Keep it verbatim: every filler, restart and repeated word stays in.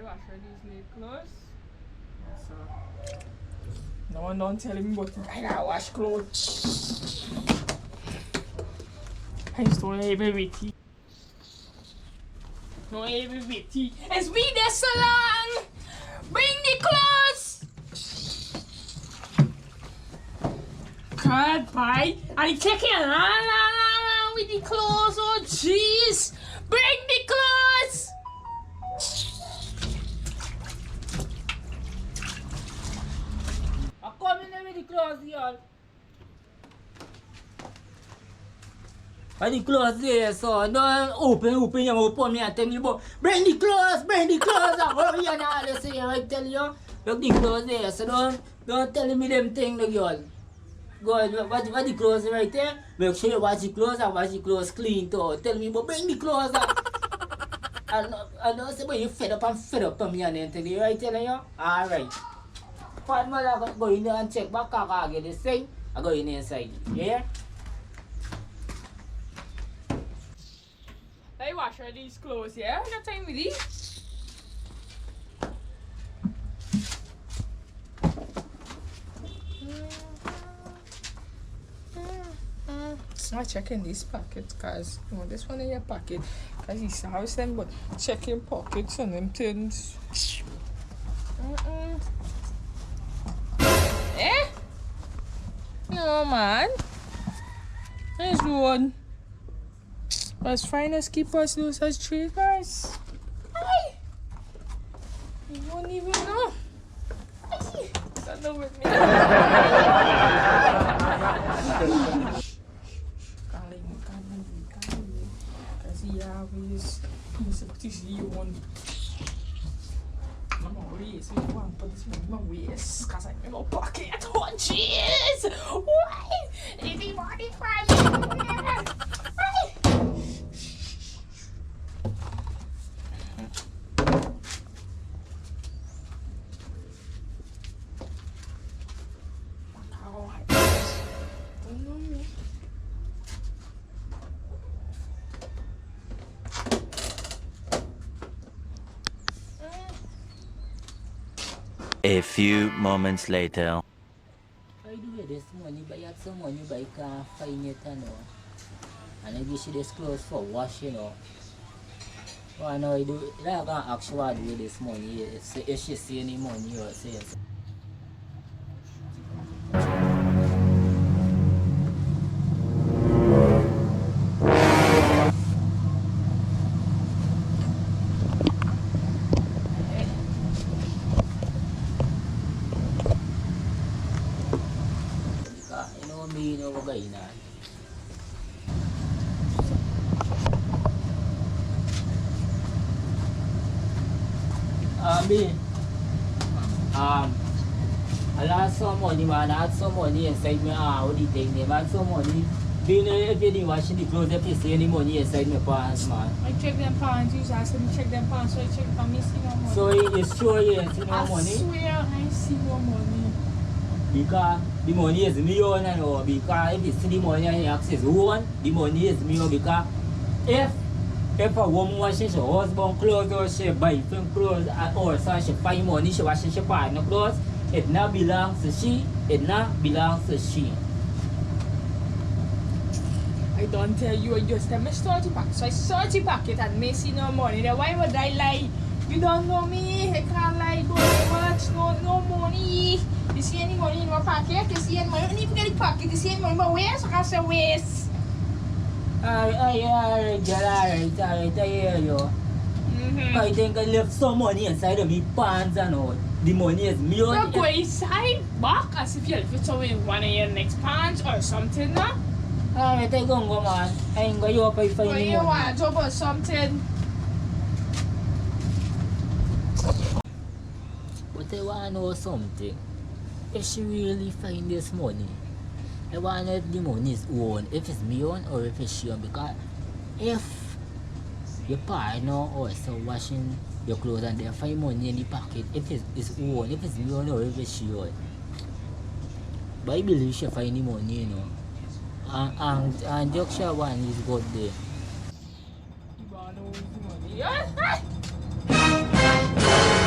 Wash all these new clothes. So, no one don't tell me about the guy that wash clothes. I used to wear every week. No, every week. It's me this so long. Bring the clothes. God, bye. And it taking long, long, long, long with the clothes. Oh, jeez. Bring the clothes. I come in with the clothes, y'all. Where the clothes dey so? Don't open, open your mouth for me and tell me about, "Bring the clothes, bring the clothes." I hurry and all this here, I tell you. Look, the clothes dey so. Don't, don't tell me dem thing, the girl. Go on, wa-, wa-, wash the clothes right there. Make sure you wash the clothes and wash the clothes clean too. Tell me about, "Bring the clothes." I, I know, I know, say, but you fed up and fed up on me and then tell you, right, tell you. All right. Fat mother go, go in there and check back, I go get this thing. I go in inside. Yeah? Let me wash all these clothes, yeah? No time with these. Mm-hmm. Mm, mm. I check in this pocket, 'cause you want this one in your pocket, 'cause you see how it's them, but check in pockets and them things. Mm-mm. Eh? No, man. There's one. As fine as keep us loose as three guys. Ay! You won't even know. Ay! Stand up with me. Can't leave me, can't leave me, can't leave me. 'Cause he always, he's a T C one. I'm always, we want to put this in my waist, 'cause I have no pocket. Oh, jeez! Why? Anybody find me? Why? A few moments later. By the way, this money, buy out some money, buy car, find it, you know. And I wish this clothes for wash, you know. Well, I know I do, like, I can actually do this money, if, if she see any money or say. Ino mi no go gaina. Ah, mi. Um, I lost some money, man. I had some money inside me. Ah, what do you think, name? I had some money. Do you know if you didn't wash the clothes, if you see any money inside my pants, man? I check them pants. You ask me check them pants, so I check if I miss no money. So you, you sure you ain't see no money? I swear I see no money. Because the money is me own, you know. Because if you see the money and you ask is who own, the money is me own. Because if, if a woman wash she husband clothes or she buy him clothes, uh, or so she find money, she wash she partner clothes, it not belongs to she, it not belongs to she. I don't tell you, I just tell me thirty pack. So I thirty packet and me see no money. Then why would I lie? You don't know me. I can't lie, boy. Watch, no, no money. You see any money in my pocket? You see any money? Even get the pocket. You see any money in my waist? I say waist. Ay, ay, ay, girl, alright, alright, I hear you. Mm-hmm. I think I left some money inside of me pants and all. The money is me own. No, go inside back as if you left it somewhere in one of your next pants or something, no? Alright, I go, go, man. I ain't go you up, I find the money. Go in your wardrobe or something. But I wanna know something. If she really find this money, I wanna know if the money is own, if it's me own or if it's she own, because if your partner or so washing your clothes and they find money in the pocket, if it's, it's own, if it's me own or if it's she own. But I believe she find the money, you know. And, and, and Yorkshire one is good there. Di bano di moni. Yes, hey!